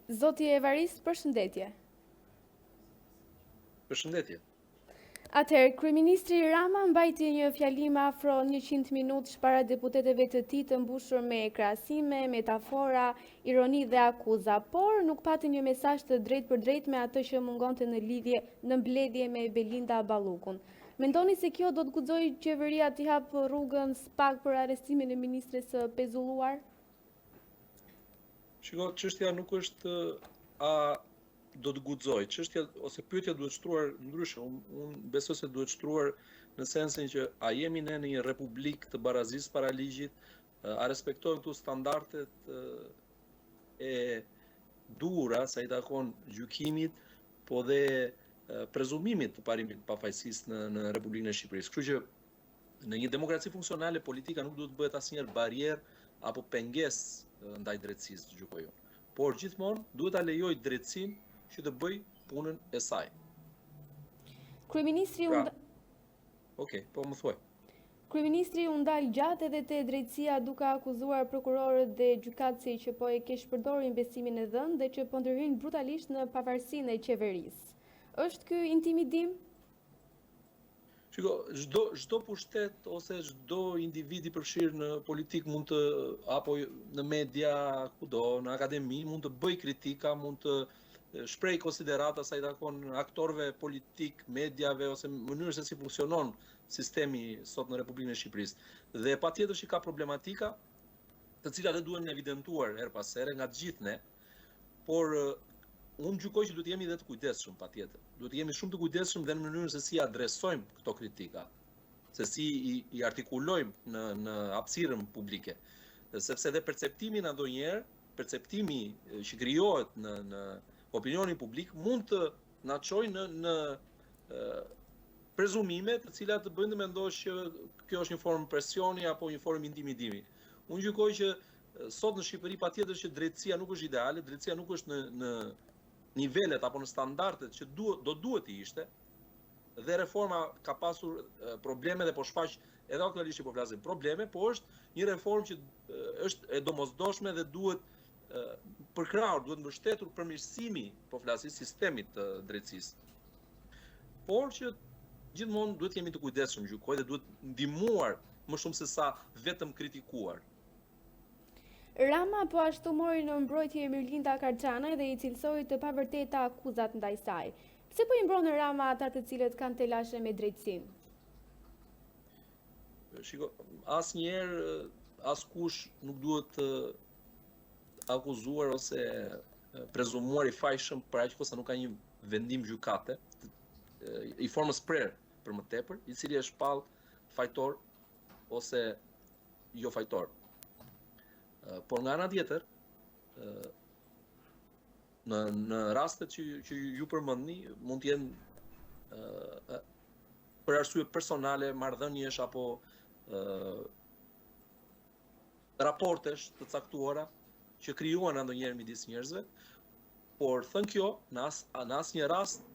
Zoti Evarist, përshëndetje. Përshëndetje. Atëherë, kryeministri Rama mbajti një fjalim afro 100 minutësh para deputetëve të tij të mbushur me krahasime, metafora, ironi dhe akuza, por nuk pati një mesazh të drejtpërdrejtë me atë që mungonte në lidhje në mbledhje me Belinda Ballukun. Mendoni se kjo do të guxojë qeveria t'i hapë rrugën SPAK për arrestimin e ministres së pezulluar? Shiko, çështja nuk është a do të guxojë. Çështja ose pyetja duhet shtruar ndryshe. Unë un besoj se duhet shtruar në sensin që a jemi ne në një republikë të barazisë para ligjit, a respektohen këtu standardet e duhura sa i takon gjykimit, po dhe prezumimit të parimit të pafajësisë në në Republikën e Shqipërisë. Kështu që Në një demokraci funksionale politika nuk duhet të bëhet asnjëherë barrierë apo pengesë ndaj drejtësisë, gjykoj unë. Por gjithmonë duhet ta lejojë drejtësinë që të bëjë punën e saj. Kryeministri pra, Okej, okay, po më thuaj. Kryeministri u ndal gjatë edhe te drejtësia duke akuzuar prokurorët dhe gjykatësit që po e keqpërdorin besimin e dhënë dhe që po ndërhyjnë brutalisht në pavarësinë e qeverisë. Është ky intimidim? Shiko, çdo çdo pushtet ose çdo individ i përfshirë në politikë mund të apo në media, kudo, në akademi mund të bëjë kritika, mund të shprehë konsiderata sa i takon aktorëve politikë, mediave ose mënyrës se si funksionon sistemi sot në Republikën e Shqipërisë. Dhe patjetër që ka problematika të cilat dhe duhen evidentuar herë pas here nga të gjithë ne, Por unë gjykoj që duhet të jemi dhe të kujdesshëm patjetër. Duhet të jemi shumë të kujdesshëm dhe në mënyrën se si adresojmë këto kritika, se si i, i artikulojmë në në hapësirën publike. Sepse dhe perceptimi na ndonjëherë, perceptimi që krijohet në në opinionin publik mund të na çojë në në prezumime të cilat të bëjnë të mendosh që kjo është një formë presioni apo një formë intimidimi. Unë gjykoj që Sot në Shqipëri patjetër që drejtësia nuk është ideale, drejtësia nuk është në në nivelet apo në standardet që duhet do duhet të ishte. Dhe reforma ka pasur probleme dhe po shfaq edhe aktualisht që po flasim probleme, po është një reformë që është e domosdoshme dhe duhet përkrahur, duhet mbështetur përmirësimi, po flasim sistemit të drejtësisë. Por që gjithmonë duhet të jemi të kujdesshëm, gjykoj dhe duhet ndihmuar më shumë se sa vetëm kritikuar. Rama po ashtu mori në mbrojtje Mirlinda Karçanaj dhe i cilësoi të pavërteta akuzat ndaj saj. Pse po i mbron Rama ata të cilët kanë telashe me drejtësinë? Shiko, asnjëherë askush nuk duhet të akuzuar ose prezumuar i fajshëm për aq kohë sa nuk ka një vendim gjykate i formës prerë për më tepër, i cili e shpall fajtor ose jo fajtor. Por nga ana tjetër, në në rastet që që ju përmendni, mund të jenë për arsye personale, marrëdhëniesh apo ë raportesh të caktuara që krijohen ndonjëherë midis njerëzve, por thënë kjo, në as në asnjë rast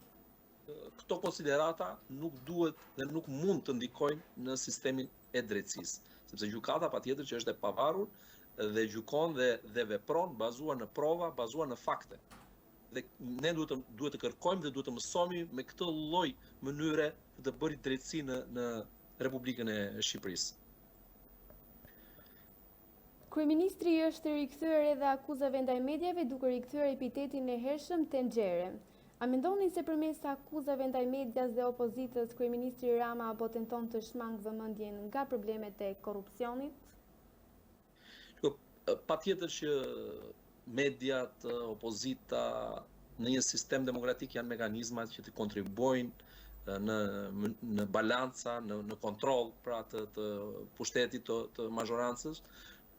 këto konsiderata nuk duhet dhe nuk mund të ndikojnë në sistemin e drejtësisë, sepse gjykata patjetër që është e pavarur dhe gjykon dhe dhe vepron bazuar në prova, bazuar në fakte. Dhe ne duhet të duhet të kërkojmë dhe duhet të mësohemi me këtë lloj mënyre të të bërit drejtësi në në Republikën e Shqipërisë. Kryeministri i është rikthyer edhe akuzave ndaj mediave duke rikthyer epitetin e hershëm tenxhere. A mendoni se përmes akuzave ndaj medias dhe opozitës, kryeministri Rama po tenton të shmangë vëmendjen nga problemet e korrupsionit? Shiko, patjetër që mediat, opozita në një sistem demokratik janë mekanizma që të kontribuojnë në në balanca, në në kontroll pra të të pushtetit të të mazhorancës,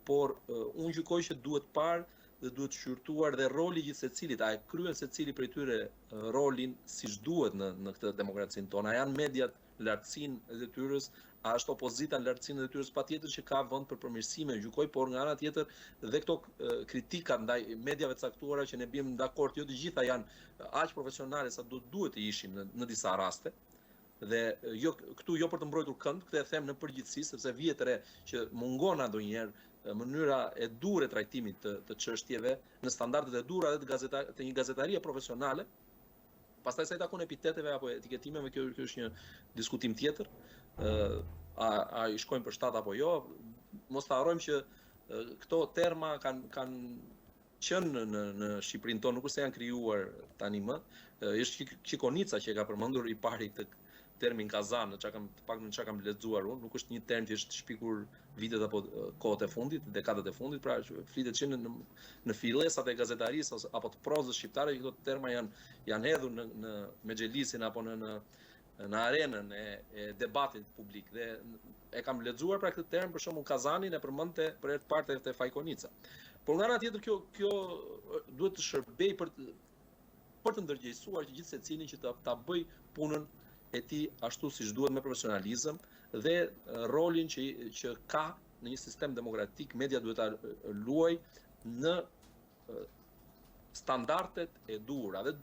por unë gjykoj që duhet parë dhe duhet shqyrtuar dhe roli i gjithsecilit, a e kryen secili prej tyre rolin siç duhet në në këtë demokracinë tonë, a janë mediat në lartësinë e detyrës, a është opozita në lartësinë e detyrës, patjetër që ka vend për përmirësime, gjykoj, por nga ana tjetër dhe këto kritikat ndaj mediave të caktuara që ne biem dakord, jo të gjitha janë aq profesionale sa do duhet të ishin në, në disa raste. Dhe jo këtu jo për të mbrojtur kënd, këtë e them në përgjithësi sepse vihet re që mungon ndonjëherë. mënyra e duhur e trajtimit të, të çështjeve në standardet e duhura dhe të gazeta, të një gazetarie profesionale. Pastaj sa i takon epiteteve apo etiketimeve, kjo kjo është një diskutim tjetër. Ë a a i shkojnë për shtat apo jo? Mos ta harrojmë që këto terma kanë kanë qenë në në në Shqipërinë tonë, nuk është se janë krijuar tani më. Është që Konica që e ka përmendur i pari këtë termin kazan, në çka kam të paktën në çka kam lexuar unë, nuk është një term që është shpikur vitet apo kohët e fundit, dekadat e fundit, pra flitet që në në, në fillesat e gazetarisë ose apo të prozës shqiptare që këto terma janë janë hedhur në në mexhelisin apo në në në arenën e, e debatit publik dhe e kam lexuar pra këtë term për shembull kazanin e përmendte për herë të parë te Faik Konica. Por nga ana tjetër kjo kjo duhet të shërbejë për të, për të ndërgjegjësuar që gjithsecilin që ta ta bëjë punën e tij ashtu siç duhet me profesionalizëm dhe rolin që që ka në një sistem demokratik media duhet ta luajë në standardet e duhura dhe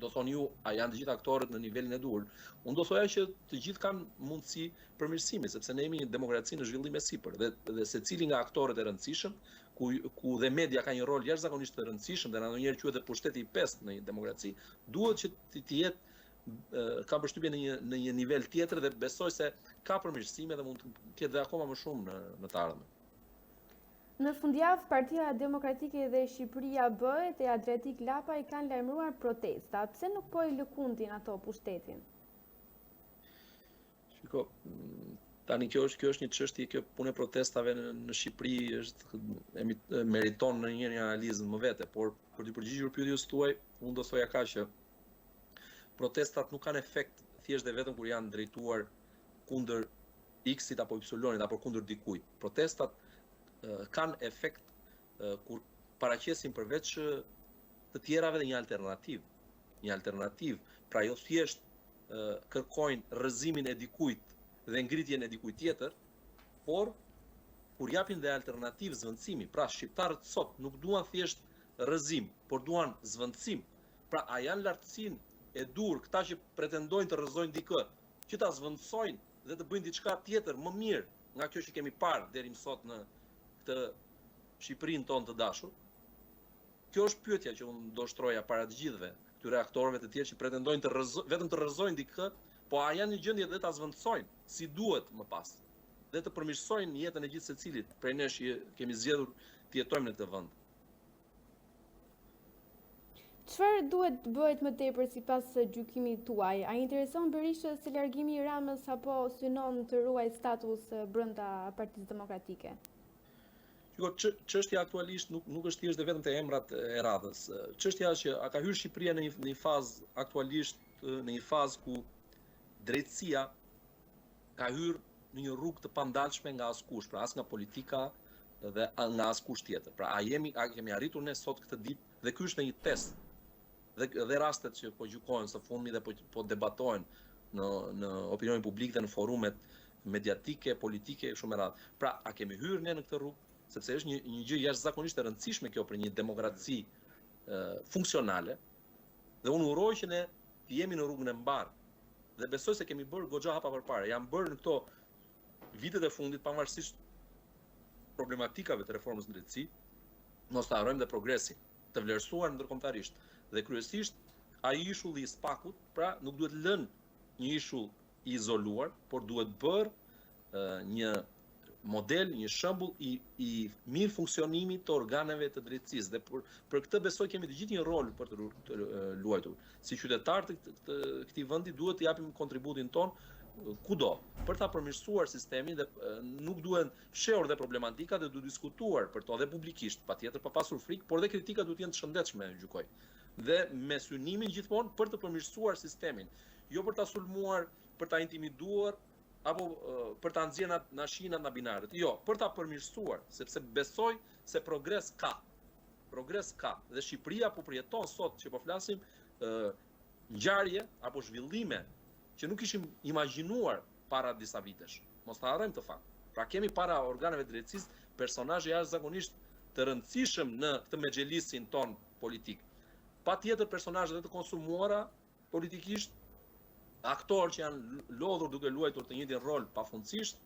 do thoni ju, a janë të gjithë aktorët në nivelin e duhur? Unë do thoja që të gjithë kanë mundësi përmirësimi, sepse ne jemi një demokraci në zhvillim e sipër dhe dhe secili nga aktorët e rëndësishëm, ku ku dhe media ka një rol jashtëzakonisht të rëndësishëm dhe ndonjëherë quhet dhe pushteti i pestë në një demokraci, duhet që të, të jetë kam përshtypjen në një në një nivel tjetër dhe besoj se ka përmirësime dhe mund të ketë dhe akoma më shumë në në të ardhmen. Në fundjavë, Partia Demokratike dhe Shqipëria Bëhet e Adriatik Lapaj kanë lajmëruar protesta. Pse nuk po e lëkundin ato pushtetin? Shiko, tani kjo është kjo është një çështje, kjo punë e protestave në, në Shqipëri është e meriton në një një analizë më vete, por për t'iu përgjigjur pyetjes tuaj, unë do thoja kaq që protestat nuk kanë efekt thjesht dhe vetëm kur janë drejtuar kundër X-it apo Y-it apo kundër dikujt. Protestat kanë efekt kur paraqesin përveç të tjerave dhe një alternativë. Një alternativë, pra jo thjesht kërkojnë rrëzimin e dikujt dhe ngritjen e dikujt tjetër, por kur japin dhe alternativë zvendësimi. Pra shqiptarët sot nuk duan thjesht rrëzim, por duan zvendësim. Pra a janë lartësinë e duhur këta që pretendojnë të rrëzojnë dikë, që ta zvendësojnë dhe të bëjnë diçka tjetër më mirë nga kjo që kemi parë deri më sot në këtë Shqipërinë tonë të dashur? Kjo është pyetja që unë do shtroja para të gjithëve, këtyre aktorëve të tjerë që pretendojnë të rrëzo, vetëm të rrëzojnë dikë, po a janë në gjendje dhe ta zvendësojnë si duhet më pas dhe të përmirësojnë jetën e gjithsecilit prej nesh që kemi zgjedhur të jetojmë në këtë vend. Çfarë duhet të bëhet më tepër sipas gjykimit tuaj? A i intereson Berishës largimi i Ramës apo synon të ruajë status brenda Partisë Demokratike? Shiko, çështja aktualisht nuk nuk është thjesht dhe vetëm te emrat e radhës. Çështja është që a ka hyrë Shqipëria në një në një fazë aktualisht në një fazë ku drejtësia ka hyrë në një rrugë të pandalshme nga askush, pra as nga politika dhe nga askush tjetër. Pra a jemi a kemi arritur ne sot këtë ditë dhe ky është një test. Dhe dhe rastet që po gjykohen së fundmi dhe po po debatohen në në opinionin publik dhe në forumet mediatike, politike e kështu me radhë. Pra, a kemi hyrë ne në këtë rrugë? Sepse është një një gjë jashtëzakonisht e rëndësishme kjo për një demokraci e, funksionale. Dhe unë uroj që ne të jemi në rrugën e mbarë. Dhe besoj se kemi bërë goxha hapa përpara. Janë bërë në këto vitet e fundit pavarësisht problematikave të reformës në drejtësi, mos të harrojmë dhe progresin, të vlerësuar ndërkombëtarisht dhe kryesisht ai ishulli i SPAK-ut, pra nuk duhet lënë një ishull i izoluar, por duhet bërë një model, një shembull i i mirë funksionimit të organeve të drejtësisë dhe për për këtë besoj kemi të gjithë një rol për të, të luajtur. Si qytetarë të, të, të këtij vendi duhet të japim kontributin tonë kudo për ta përmirësuar sistemin dhe nuk duhen fshehur dhe problematikat dhe duhet diskutuar për to dhe publikisht, patjetër pa pasur frikë, por dhe kritikat duhet të jenë të shëndetshme, gjykoj. Dhe me synimin gjithmonë për të përmirësuar sistemin, jo për ta sulmuar, për ta intimiduar apo për ta nxjerrë na shinat na binarët. Jo, për ta përmirësuar, sepse besoj se progres ka. Progres ka dhe Shqipëria po përjeton sot që po flasim ngjarje apo zhvillime që nuk ishim imagjinuar para disa vitesh. Mos ta harrojmë këtë fakt. Pra kemi para organeve të drejtësisë personazhe jashtëzakonisht të rëndësishëm në këtë mexhelisin tonë politik. Patjetër personazhe dhe të konsumuara politikisht, aktorë që janë lodhur duke luajtur të njëjtin rol pafundësisht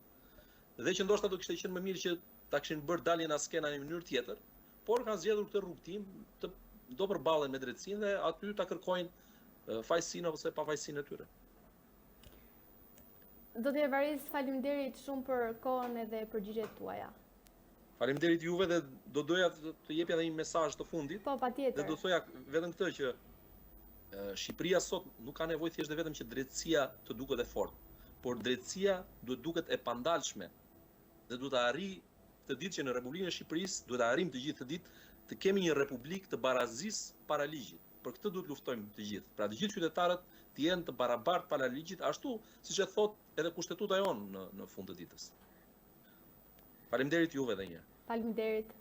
dhe që ndoshta do kishte qenë më mirë që ta kishin bërë daljen nga skena në një mënyrë tjetër, por kanë zgjedhur këtë rrugëtim të do përballen me drejtësinë dhe aty ta kërkojnë fajësinë ose pafajësinë e tyre. Zoti Evarist, faleminderit shumë për kohën edhe përgjigjet tuaja. Faleminderit juve dhe do doja të, të jepja edhe një mesazh të fundit. Po, patjetër. Dhe do thoja vetëm këtë që Shqipëria sot nuk ka nevojë thjesht dhe vetëm që drejtësia të duket e fortë, por drejtësia duhet duket e pandalshme dhe duhet të arrijë këtë ditë që në Republikën e Shqipërisë duhet të arrijmë të gjithë këtë ditë të kemi një republikë të barazisë para ligjit. Për këtë duhet luftojmë të gjithë. Pra të gjithë qytetarët të jenë të barabartë para ligjit, ashtu siç e thotë edhe kushtetuta jonë në në fund të ditës. Faleminderit juve edhe një herë. Faleminderit.